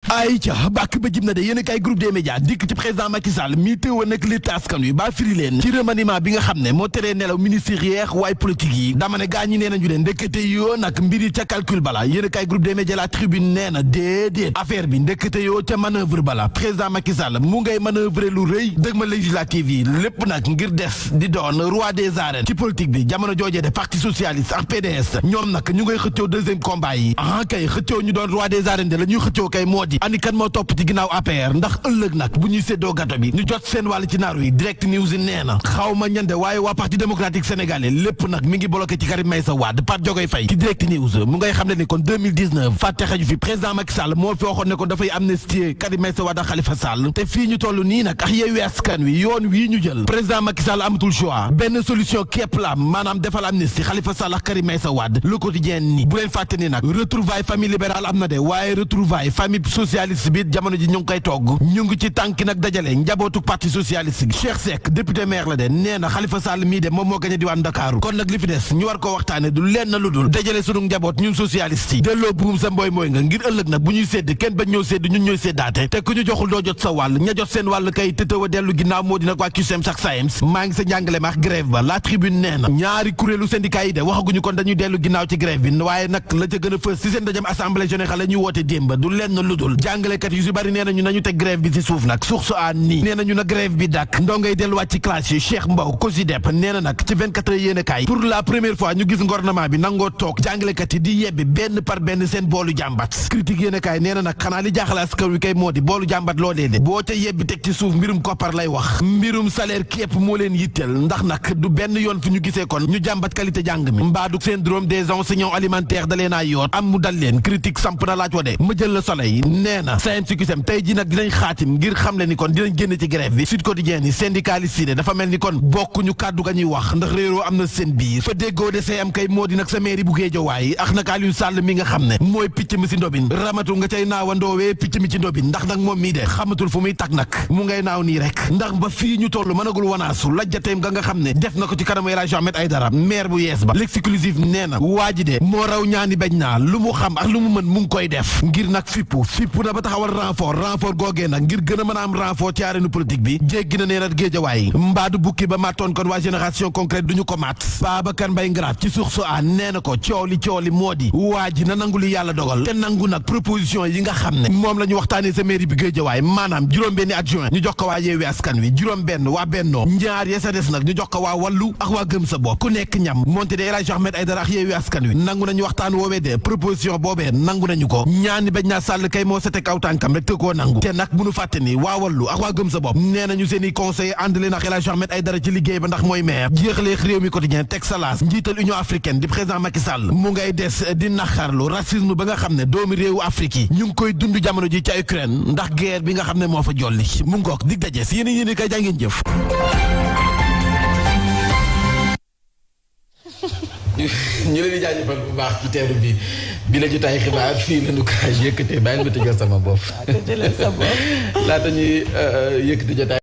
ay ca bàkk ba jib na de yéen kay groupe des médias dikk ci président Macky Sall mi téewoon nag létt askan wi baa firi leen ci remaniement bi nga xam ne moo teree nelaw ministère yeex waaye politique yi dama ne gaa ñi nee nañu leen ndekete yoo nag mbiri ca calcul bala yéen kay groupe des médias la tribune nee na déedéet affaire bi ndekete yoo ca manœuvre bala président Macky Sall mu ngay manœuvrer lu rëy dëgg ma législative yi lépp nag ngir des di doon roi des arènes ci politique bi jamono joojee de parti socialiste ak PDS ñoom nag ñu ngay xëccoo deuxième combat yi kay xëccoo ñu doon roi des arènes de la ñuy xëccoo kay moo di ani kan moo topp ci ginnaaw APR ndax ëllëg nag bu ñuy séddoo gato bi ñu jot seen wàll ci naaru yi direct news nee na xaw ma ñande waaye waa parti démocratique sénégalais lépp nag mi ngi bloqué ci Karim Meïssa Wade Pat Diogoy Faye ci direct news mu ngay xam ne ni kon 2019 fàtte xaju fi président Macky Sall moo fi waxoon ne ko dafay amnistier Karim Meïssa Wade ak Khalifa Sall te fii ñu toll nii nag ak Yewwi Askan Wi yoon wii ñu jël président Macky Sall amatul choix benn solution képp la maanaam defal amnistie Khalifa Sall ak Karim Meïssa Wade le quotidien ni bu leen fàtte ni nag retrouvaille famille libérale am na de waaye retrouvaille famille socialiste bi jamono ji ñu ngi koy togg ñu ngi ci tànki nag dajale njabootu parti socialiste gi Cheikh Seck député maire la de nee na Khalifa Sall mii de moom moo gañe diwaan Dakar kon nag li fi des ñu war ko waxtaane du leen na lu dul dajale sunu njaboot ñun socialiste yi delloo buum sa mbooy mooy nga ngir ëllëg nag bu ñuy sédd kenn bañ ñoo sédd ñun ñooy séddaate te ku ñu joxul doo jot sa wàll ña jot seen wàll kay tëtëw a dellu ginnaaw moo dina waa CUSEMS ak SAEMS maa ngi sa njàngale ma ak grève ba la tribune nee na ñaari kuréelu syndicat yi de waxaguñu kon dañuy dellu ginnaaw ci grève bi waaye nag la ca gën a fës ci seen dajam assemblée générale la ñuy woote démb du lenn lu dul jàngalekat yu si bari nee nañu nañu teg grève bi ci suuf nag source a nii nee nañu na grève bi dàkk ndongay delluwaat ci classe yi Cheikh Mbow COSYDEP nee na nag ci 24 heures yéen kaay pour la première fois ñu gis gouvernement bi nangoo toog jàngalekat yi di yebbi benn par benn seen boolu jàmbat critique yéen kaay nee na nag xanaa li jaaxal askan wi kay moo di boolu jàmbat loolee de boo ca yebbi teg ci suuf mbirum koppar lay wax mbirum salaire képp moo leen yitteel ndax nag du benn yoon fi ñu gisee kon ñu jàmbat qualité jàng mi mbaa du syndrome des enseignants alimentaires da leen a yoot am mu dal leen critique samp na laaj wa de ma jël Le Soleil nee na SAEMS tey ji nag dinañ xaatim ngir xam le ni kon dinañ génn ci grève bi Sud Quotidien yi syndicaliste yi de dafa mel ni kon bokkuñu kàddu ga ñuy wax ndax réeroo am na seen biir fa déggoo de say am kay moo di nag sa mairie bu Guédiawaye ak nag Aliou Sall mi nga xam ne mooy picc mi si ndobin ramatu nga cay naawa ndoowee picc mi ci ndobin ndax nag moom mii de xamatul fu muy tag nag mu ngay naaw nii rek ndax ba fii ñu toll mënagul wanaasu lajjateem nga xam ne def na ko ci kanamu El Hadji Ahmed Aïdara maire bu yees ba l'exclusif nee na waa ji de moo raw ñaani bañ naa lu mu xam ak lu mu mën mu ngi koy def ngir nag fippu na ba taxawal renfort googee nag ngir gën a mën a am renfort ci arène politique bi jéggi na nee na Géejawaay mbaadu bukki ba mattoon kon waa génération concrète duñu ko mat Babacar Mbaye Ngaraaf ci source a nee na ko coow li moo di waa ji na nangu li yàlla dogal te nangu nag proposition yi nga xam ne moom la ñu waxtaanee sa mairie bi Géejawaay maanaam juróom-benni adjoint ñu jox ko waa Yewwi Askan Wi juróom-benn waa Bennoo ñaar ya sa des nag ñu jox ko waa Wallu ak waa Gëm sa bopp ku nekk ñam moonte de El Hadji Ahmed Aïdara ak Yewwi Askan Wi nangu nañu waxtaan woowee de proposition boobee nangu nañu ko ñaani bañ naa Sall kay moo sete kaw tànkam rek te koo nangu te nag bu nu fàtte ni waa Wallu ak waa Gëm sa bopp nee nañu seen i conseil ànd leen ak El Hadji Ahmed Aïdara ci liggéey ba ndax mooy maire jeexaleex réew mi quotidien teg salaas njiital Union africaine di président Macky Sall mu ngay des di naxarlu racisme ba nga xam ne doomi réewu Afrique yi ñu ngi koy dund jamono ji ca Ukraine ndax guerre bi nga xam ne moo fa jolli mu ngoog dig daje si yéen kay jàngeen jëf ñu leen di jaajëfal bu baax ci teeru bi la jotaay xibaar fii la ñu ko yëkkatee bàyyi ma tëjal sama bopp laata ñuy yëkkati jotaay